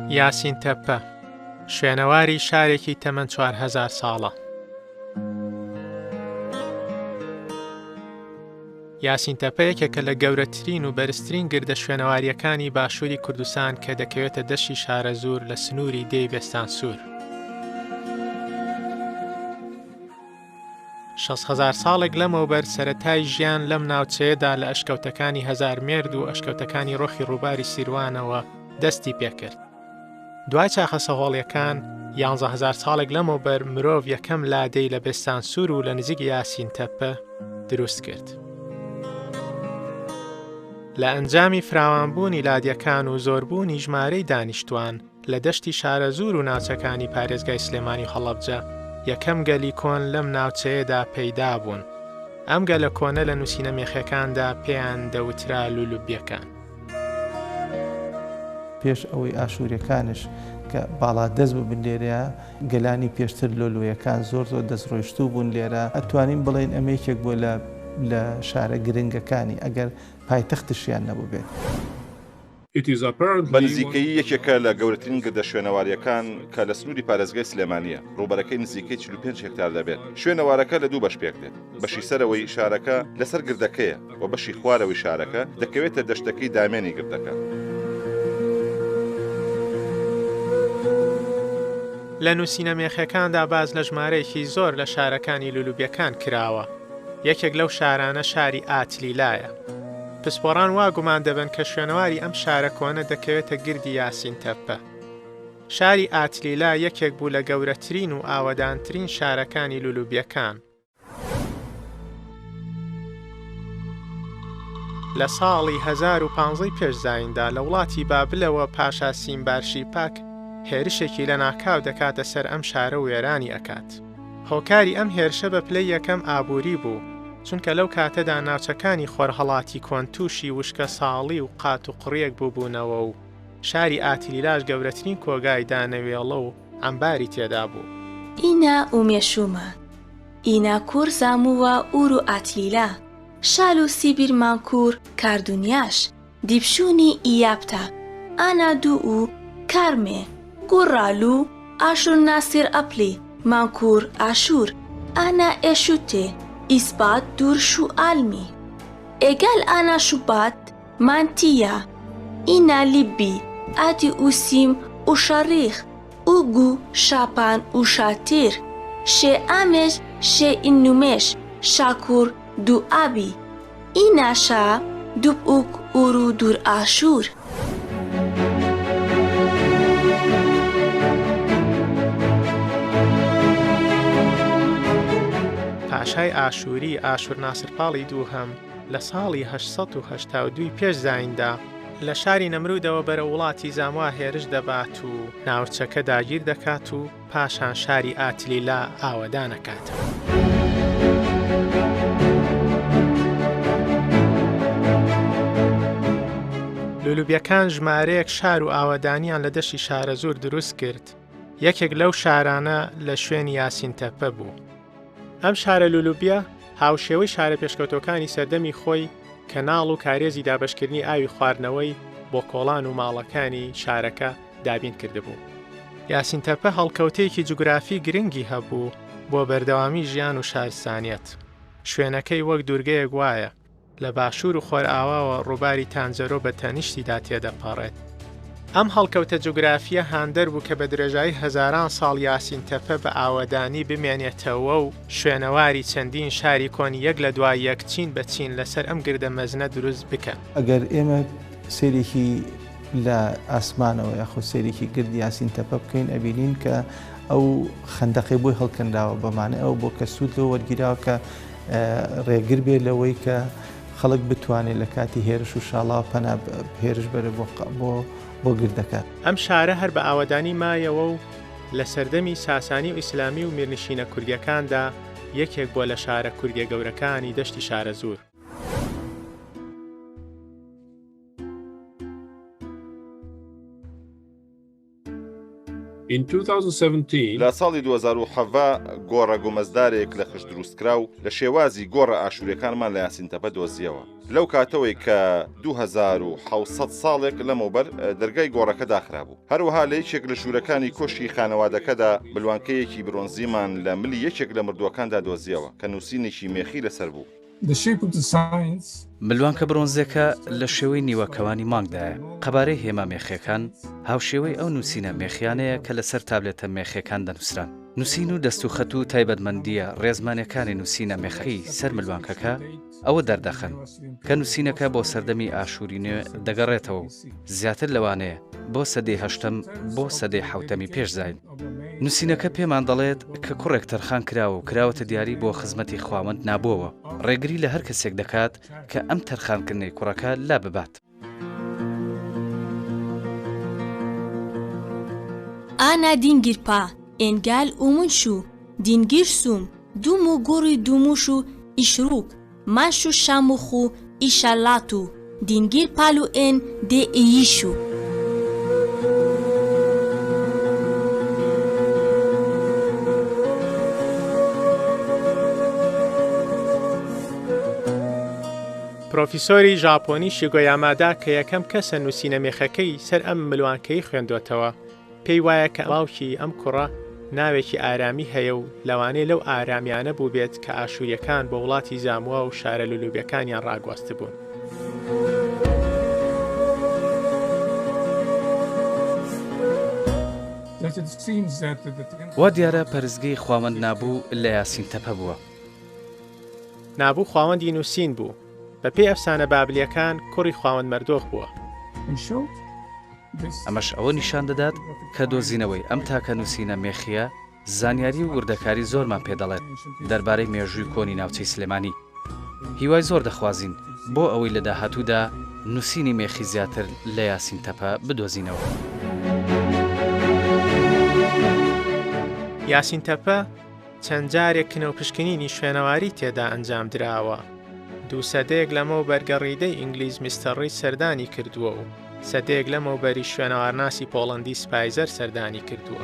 یاسین تەپە، شوێنەواری شارێکی تەمەن 4000 ساڵە. یاسین تەپە یەکێکە لە گەورەترین و بەرزترین گردە شوێنەوارییەکانی باشووری کوردستان کە دەکەوێتە دەشتی شارەزوور لە سنووری دێی بێستانسوور. 6 هەزار ساڵێک لەمەوبەر سەرەتای ژیان لەم ناوچەیەدا لە ئەشکەوتەکانی هەزارمێرد و ئەشکەوتەکانی ڕۆخی ڕووباری سیروانەوە دەستی پێکرد. دوای چاخە سەهۆڵیەکان، 11 هەزار ساڵێک لەمەوبەر مرۆڤ یەکەم لادێی لە بێستانسوور و لە نزیک یاسین تەپە دروست کرد. لە ئەنجامی فراوانبوونی لادیەکان و زۆربوونی ژمارەی دانیشتوان لە دەشتی شارەزوور و ناوچەکانی پارێزگای سلێمانی و هەڵەبجە، یەکەم گەلی کۆن لەم ناوچەیەدا پەیدا بوون. ئەم گەلە کۆنە لە نووسینە مێخیەکاندا پێیان دەوترا لولوبیەکان. پێش ئەوەی ئاشووریەکانش کە باڵادەست ببن لێرەیا، گەلانی پێشتر لۆلۆیەکان زۆر زۆر دەستڕۆیشتوو بوون لێرە. ئەتوانین بڵێین ئەمە یەکێک بووە لە لە شارە گرنگەکانی ئەگەر پایتەختشیان نەبووبێت. بە نزیکەیی یەکێکە لە گەورەترین گردە شوێنەوارییەکان کە لە سنووری پارێزگای سلێمانییە، ڕووبەرەکەی نزیکەی 45 هێکتار دەبێت. شوێنەوارەکە لە دوو بەش پێکدێت، بەشی سەرەوەی شارەکە لەسەر گردەکەیە و بەشی خوارەوەی شارەکە دەکەوێتە دەشتەکەی دامێنی گردەکە. لە نووسینە مێخیەکاندا باس لە ژمارەیەکی زۆر لە شارەکانی لولوبیەکان کراوە، یەکێک لەو شارانە شاری ئاتلیلایە. پسپۆڕان وا گومان دەبەن کە شوێنەواری ئەم شارە کۆنە دەکەوێتە گردی یاسین تەپە. شاری ئاتلیلا یەکێک بوو لە گەورەترین و ئاوەدانترین شارەکانی لولوبیەکان. لە ساڵی 1015 پێش زاییندا لە وڵاتی بابلەوە پاشا سیمبارشیپاک هێرشێکی لەناکاو دەکاتە سەر ئەم شارە و وێرانی ئەکات. هۆکاری ئەم هێرشە بە پلەی یەکەم ئابووری بوو، چونکە لەو کاتەدا ناوچەکانی خۆرهەڵاتی کۆن تووشی وشکەساڵی و قاتوقڕییەک بووبوونەوە و شاری ئاتلیلاش گەورەترین کۆگای دانەوێڵە و عەمباری تێدا بوو. ئینا ئومێشوما، ئینا کوڕ زامووا ئوور و ئاتلیلا، شال و سیبیر مانکوور کاردونیاش، دیبشوونی ئیاپتا، ئانا دوو و کارمێ، گوڕالو، ئاشور ناسیر ئەپلی، مانکوور ئاشوور، ئانا ئێشوتێ، ئیسبات دوور شو ئالمی. ئێگال ئانا شوبات، مانتیا، ئینا لیبی، ئادی ئوسیم و شەڕیخ، ئوگو شاپان و شاتیر، شێ ئامێش شێ ئینومێش، شاکوور دوو ئابی. ئی ناشا دوپ ئوک ئور و دور ئاشوور. پاشای ئاشووری ئاشوورناسرپاڵی دووهەم لە ساڵی 882 ی پێش زاییندا لە شاری نەمروودەوە بەرەو وڵاتی زاموا هێرش دەبات و ناوچەکە داگیر دەکات و پاشان شاری ئاتلیلا ئاوەدان ئەکاتەوە. لولوبیەکان ژمارەیەک شار و ئاوەدانیان لە دەشتی شارەزوور دروست کرد، یەکێک لەو شارانە لە شوێنی یاسین تەپە بوو. ئەم شارە لولوبیە هاوشێوەی شارە پێشکەوتووەکانی سەردەمی خۆی کەناڵ و کارێزی دابەشکردنی ئاوی خواردنەوەی بۆ کۆڵان و ماڵەکانی شارەکە دابین کردبوو. یاسین تەپە هەڵکەوتەیەکی جوگرافی گرنگی هەبوو بۆ بەردەوامی ژیان و شارستانیەت. شوێنەکەی وەک دوورگەیەک وایە، لە باشوور و خۆرئاواوە ڕووباری تانجەرۆ بە تەنیشتیدا تێدەپەڕێت. ئەم هەڵکەوتە جوگرافییە هاندەر بوو کە بە درێژایی هەزاران ساڵ یاسین تەپە بە ئاوەدانی بمێنێتەوە و شوێنەواری چەندین شاری کۆن یەک لە دوای یەک چین بە چین لەسەر ئەم گردە مەزنە دروست بکەن. ئەگەر ئێمە سەیرێکی لە ئاسمانەوە یاخود سەیرێکی گردی یاسین تەپە بکەین ئەبینین کە ئەو خەندەقەی بۆی هەڵکەنراوە بە مانای ئەوە بۆ کە سوود لەوە وەرگیراوە کە ڕێگر بێ لەوەی کە خەڵک بتوانێت لە کاتی هێرش و شاڵاو پەنا هێرش بەرە بۆ بۆ بۆ گردەکە. ئەم شارە هەر بە ئاوەدانی مایەوە و لە سەردەمی ساسانی و ئیسلامی و میرنشینە کوردییەکاندا یەکێک بووە لە شارە کوردییە گەورەکانی دەشتی شارەزوور. In 2017, لە ساڵی 2017 گۆڕە گومەزدارێک لە خشت دروستکراو لە شێوازی گۆڕە ئاشووریەکانمان لە یاسینتەپە دۆزیەوە. لەو کاتەوەی کە 2700 ساڵێک لەمەوبەر دەرگای گۆڕەکە داخرابوو. هەروەها لە یەکێک لە ژوورەکانی کۆشکی خانەوادەکەدا ملوانکەیەکی برۆنزیمان لە ملی یەکێک لە مردووەکاندا دۆزیەوە کە نووسینێکی مێخی لەسەر بوو. ملوانکە برۆنزیەکە لە شێوەی نیوە کەوانی مانگدایە، قەبارەی هێما مێخیەکان هاوشێوەی ئەو نووسینە مێخیانەیە کە لەسەر تابلێتە مێخیەکان دەنووسران. نووسین و دەستوخەت و تایبەتمەندییە ڕێزمانیەکانی نووسینە مێخەکەی سەر ملوانکەکە ئەوە دەردەخەن کە نووسینەکە بۆ سەردەمی ئاشووری نوێ دەگەڕێتەوە و زیاتر لەوانەیە بۆ سەدەی هەشتەم بۆ سەدەی حەوتەمی پێش زایین. نووسینەکە پێمان دەڵێت کە کوڕێک تەرخان کراوە و کراوەتە دیاری بۆ خزمەتی خواوەند نابۆوە، ڕێگری لە هەر کەسێک دەکات کە ئەم تەرخانکردنەی کوڕەکە لاببات. ئانا دینگیرپا، ئێنگال ئومونشو، دینگیرسوم، دوم و گوڕی دوموش و ئیشروک، مانش و شاموخ و ئیشالات و دینگیر پال و ئێن دێ ئییشو. پرۆفیسۆری ژاپۆنی شیگۆ یامادا کە یەکەم کەسە نووسینە مێخەکەی سەر ئەم ملوانکەی خوێندۆتەوە، پێی وایە کە باوکی ئەم کوڕە ناوێکی ئارامی هەیە و لەوانەیە لەو ئارامیانە بووبێت کە ئاشوورییەکان بۆ وڵاتی زاموا و شارە لولوبیەکانیان ڕاگواستبوون. وا دیارە پەرستگەی خواوەند نابوو لە یاسین تەپە بووە. نابوو خواوەندی نووسین بوو. بە پێی ئەفسانە بابلییەکان کوڕی خواوەند مەردۆخ بووە. ئەمەش ئەوە نیشان دەدات کە دۆزینەوەی ئەم تاکە نووسینە مێخییە زانیاری و وردەکاری زۆرمان پێ دەڵێت دەربارەی مێژووی کۆنی ناوچەی سلێمانی. هیوای زۆر دەخوازین بۆ ئەوەی لە داهاتوودا نووسینی مێخی زیاتر لە یاسین تەپە بدۆزینەوە. یاسین تەپە چەند جارێک کنەوپشکنینی شوێنەواری تێدا ئەنجام دراوە. دوو سەدەیەک لەمەوبەر گەڕیدەی ئینگلیز میستەر ڕید سەردانی کردووە و سەدەیەک لەمەوبەریش شوێنەوارناسی پۆڵەندی سپایزەر سەردانی کردووە.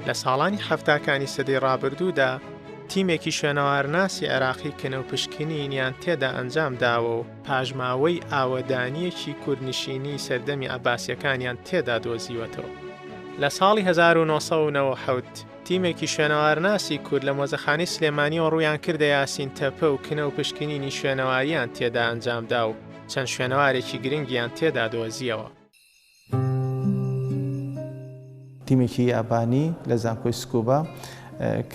لە ساڵانی حەفتاکانی سەدەی ڕابردوودا تیمێکی شوێنەوارناسی عێراقی کنەوپشکنینیان تێدا ئەنجام داوە و پاشماوەی ئاوەدانییەکی کوردنشینی سەردەمی عەباسییەکانیان تێدا دۆزیوەتەوە. لە ساڵی 1997 تیمێکی شوێنەوارناسی کورد لە مۆزەخانەی سلێمانیەوە ڕوویان کردە یاسین تەپە و کنە و پشکنینی شوێنەواریان تێدا ئەنجامدا و چەند شوێنەوارێکی گرنگیان تێدا دۆزیەوە. تیمێکی یابانی لە زانکۆی سکوبا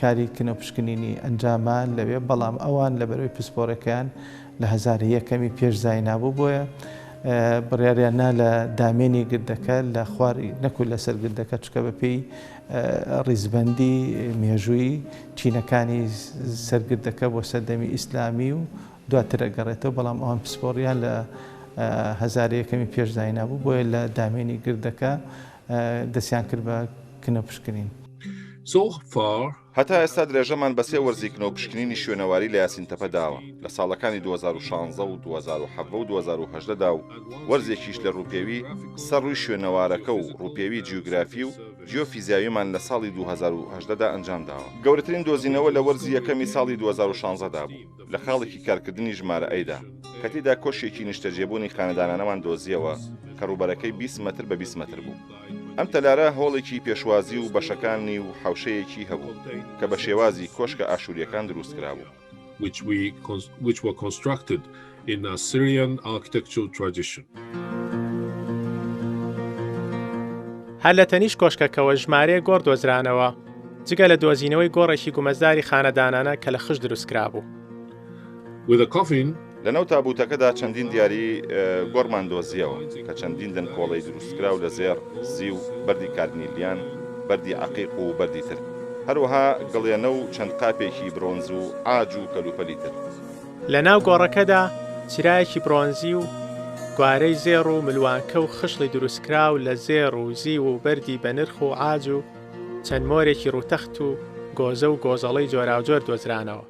کاری کنە و پشکنینی ئەنجاما لەوێ، بەڵام ئەوان لەبەرئەوەی پسپۆرەکەیان لە هەزارەی یەکەمی پێش زاینا بوو بۆیە بڕیاریان نا لە دامێنی گردەکە لە خوار نەکو لەسەر گردەکە چونکە بەپێی ڕیزبەندی مێژووی چینەکانی سەر گردەکە بۆ سەردەمی ئیسلامی و دواتر ئەگەڕێتەوە، بەڵام ئەوان پسپۆڕیان لە هەزارە یەکەمی پێش زاینا بوو، بۆیە لە دامێنی گردەکە دەستیان کرد بە کنەپشکنین. So far، هەتا ئێستا درێژەمان بە سێ وەرزی کنەوپشکنینی شوێنەواری لە یاسین تەپە داوە لە ساڵەکانی 2016 و 2017 و 2018 دا و وەرزێکیش لە ڕووپێوی سەر ڕووی شوێنەوارەکە و ڕووپێوی جیوگرافی و جیۆفیزیاویمان لە ساڵی 2018 دا ئەنجام داوە. گەورەترین دۆزینەوە لە وەرزی یەکەمی ساڵی 2016 دا بوو لە خاڵێکی کارکردنی ژمارە A دا کە تێیدا کۆشکێکی نیشتەجێبوونی خانەدانانەمان دۆزییەوە کە ڕووبەرەکەی 20 مەتر بە 20 مەتر بوو. ئەم تەلارە هۆڵێکی پێشوازی و بەشەکانی و حەوشەیەکی هەبوو کە بە شێوازی کۆشکە ئاشوورییەکان دروست کرابوو. هەر لە تەنیشت کۆشکەکەوە ژمارەیەک گۆڕ دۆزرانەوە، جگە لە دۆزینەوەی گۆڕێکی گومەزداری خانەدانانە کە لە خشت دروست کرابوو. لەناو تابووتەکەدا چەندین دیاری گۆڕمان دۆزییەوە کە چەندین دەنکۆڵەی دروستکراو لە زێڕ، زیو، بەردی کارنیلیان، بەردی عەقیق و بەردی تر. هەروەها گڵێنە و چەند قاپێکی برۆنز و عاج و کەلوپەلی تر. لەناو گۆڕەکەدا چرایەکی برۆنزی و گوارەی زێڕ و ملوانکە و خشڵی دروستکراو لە زێڕ و زیو و بەردی بەنرخ و عاج و چەند مۆرێکی ڕووتەخت و گۆزە و گۆزەڵەی جۆراوجۆر دۆزرانەوە.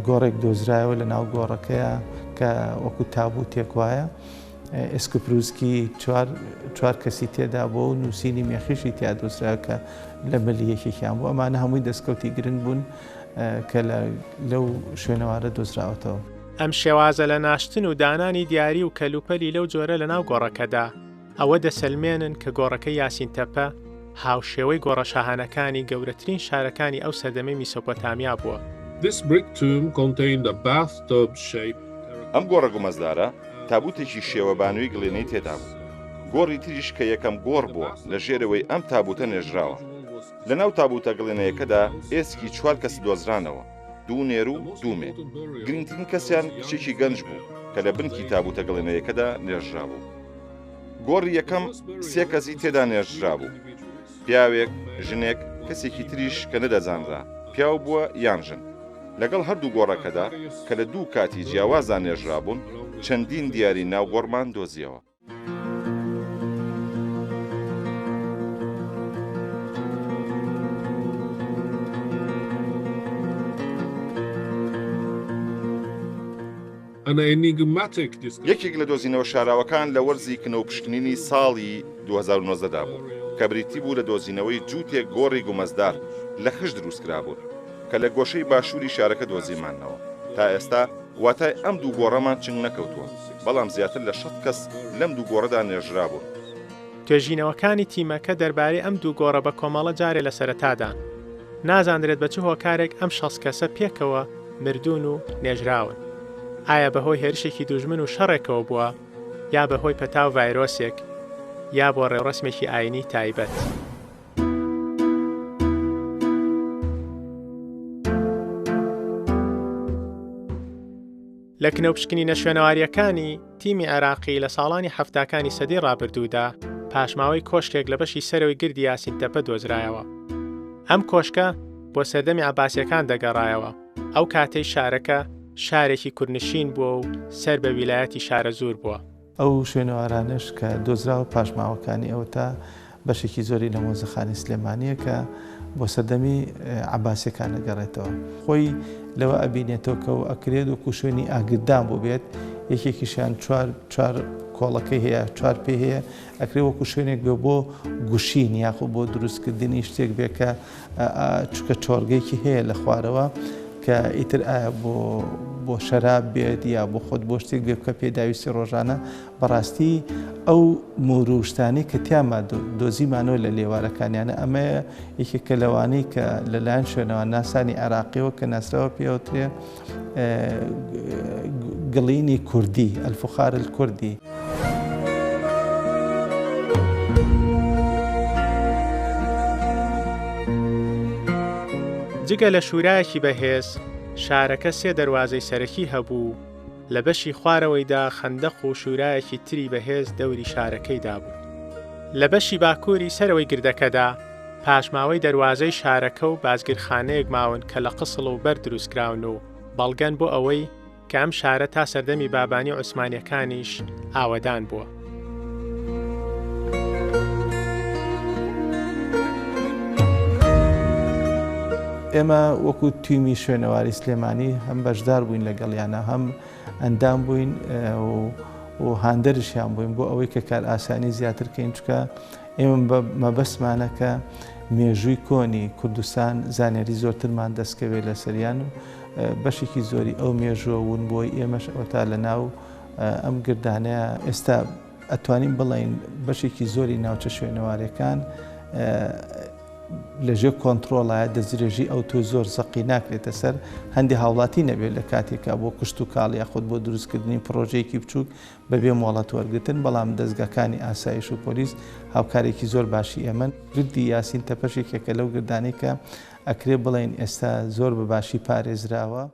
گۆڕێک دۆزرایەوە لە ناو گۆڕەکەیە کە وەکو تابوتێک وایە ئێسکوپروسکی چوار چوار کەسی تێدا بووە و نووسینی مێخیشی تیا دۆزرایەوە کە لە ملی یەکێکیان بوو ئەمانە هەمووی دەستکەوتی گرنگ بوون کە لەو شوێنەوارە دۆزراوەتەوە. ئەم شێوازە لە ناشتن و دانانی دیاری و کەلوپەلی لەو جۆرە لە ناو گۆڕەکەدا، ئەوە دەسەلمێنن کە گۆڕەکەی یاسین تەپە هاوشێوەی گۆڕە شاهانەکانی گەورەترین شارەکانی ئەو سەردەمەی میسۆپۆتامیا بووە. This brick tomb contained a bathtub-shaped ئەم گۆڕە گومەزدارە تابوتێکی شێوە بانووی گڵینەی تێدا بوو. گۆڕی تریش کە یەکەم گۆڕ بووە لە ژێرەوەی ئەم تابوتە نێژراوە. لە ناو تابوتە گڵینەیەکەدا ئێسکی چوار کەس دۆزرانەوە، دوو نێر و دوو مێ. گرنگترین کەسیان کچێکی گەنج بوو کە لە بنکی تابوتە گڵینەیەکەدا نێژرابوو. گۆڕی یەکەم سێ کەسی تێدا نێژرابوو، پیاوێک، ژنێک، کەسێکی تریش کە نەدەزانرا پیاو بووە یان ژن. لەگەڵ هەردوو گۆڕەکەدا کە لە دوو کاتی جیاوازدا نێژرابوون، چەندین دیاری ناو گۆڕمان دۆزییەوە. یەکێک لە دۆزینەوە شاراوەکان لە وەرزی کنە و پشکنینی ساڵی 2019 دا بوو، کە بریتی بوو لە دۆزینەوەی جووتێک گۆڕی گومەزدار لە خشت دروستکرابوون، کە لە گۆشەی باشووری شارەکە دۆزیمانەوە. تا ئێستا واتای ئەم دوو گۆڕەمان چنگ نەکەوتووە، بەڵام زیاتر لە شەست کەس لەم دوو گۆڕەدا نێژرابوون. توێژینەوەکانی تیمەکە دەربارەی ئەم دوو گۆڕە بەکۆمەڵە جارێ لە سەرەتادان. نازانرێت بە چ هۆکارێک ئەم 60 کەسە پێکەوە مردوون و نێژراون. ئایا بەهۆی هێرشێکی دوژمن و شەڕێکەوە بووە یا بەهۆی پەتا و ڤایرۆسێک یا بۆ ڕێوڕەسمێکی ئایینی تایبەت. لە کنەوپشکنینە شوێنەوارییەکانی تیمی عێراقی لە ساڵانی حەفتاکانی سەدەی ڕابردوودا، پاشماوەی کۆشکێک لە بەشی سەرەوەی گردی یاسین تەپە دۆزرایەوە. ئەم کۆشکە بۆ سەردەمی عەباسییەکان دەگەڕایەوە، ئەو کاتەی شارەکە شارێکی کوردنشین بووە و سەر بە ویلایەتی شارەزوور بووە. ئەو شوێنەوارانەش کە دۆزراوە پاشماوەکانی ئەوەتا بەشێکی زۆری لە مۆزەخانەی سلێمانییە کە بۆ سەردەمی عەباسیەکان ئەگەڕێتەوە. خۆی لەوە ئەبینێتەوە کە ئەکرێت وەکو شوێنی ئاگردان بووبێت، یەکێکیشیان چوار چوار کۆڵەکەی هەیە، چوار پێی هەیە، ئەکرێ وەکو شوێنێک بێ بۆ گوشین یاخۆ بۆ دروستکردنی شتێک بێ کە چونکە چۆڕگەیەکی هەیە لە خوارەوە کە ئیتر ئایا بۆ بۆ شەراب بێت یا بۆ خۆت بۆ شتێک بێ بکە پێداویستی ڕۆژانە بەڕاستی ئەو مۆر و شتانەی کە تیاما دۆزیمانەوە لە لێوارەکانیانە ئەمەیە یەکێکە لەوانەی کە لەلایەن شوێنەوارناسانی عێراقیەوە کە ناسراوە پێوترێ گڵینی کوردی، الفخار الکردی. جگە لە شورایەکی بەهێز، شارەکە سێ دەروازەی سەرەکی هەبوو و لە بەشی خوارەوەیدا خەندەق و شورایەکی تری بەهێز دەوری شارەکەی دابوو. لە بەشی باکووری سەرەوەی گردەکەدا، پاشماوەی دەروازەی شارەکە و بازگرخانەیەک ماون کە لە قسڵ و بەرد دروستکراون و بەڵگەن بۆ ئەوەی کە ئەم شارە تا سەردەمی بابانی و عوسمانیەکانیش ئاوەدان بووە. ئێمە وەکو تیمی شوێنەواری سلێمانی هەم بەشدار بووین لەگەڵیانە هەم ئەندام بووین و هاندەرشیان بووین بۆ ئەوەی کە کارئاسانی زیاتر کەین چکە ئێمە مەبەستمانە کە مێژووی کۆنی کوردستان زانیاری زۆرترمان دەستکەوێت لەسەریان و بەشێکی زۆری ئەو مێژووە ون بۆی ئێمەش ئەوەتا لە ناو ئەم گردانەیە ئێستا ئەتوانین بڵێین بەشێکی زۆری ناوچە شوێنەوارەکان لەژێر کۆنترۆڵایە دەستدرێژی ئەوتۆ زۆر زەقی ناکرێتە سەر هەندێ هاوڵاتی نەبێت لە کاتێکا بۆ کشتوکاڵ یاخود بۆ دروستکردنی پڕۆژەیەکی بچووک بەبێ مۆڵەت وەرگرتن، بەڵام دەزگاکانی ئاسایش و پۆلیس هاوکارێکی زۆر باشی ئێمەن. گردی یاسین تەپەش یەکێکە لەو گردانەی کە ئەکرێ بڵێین ئێستا زۆر بە باشی پارێزراوە.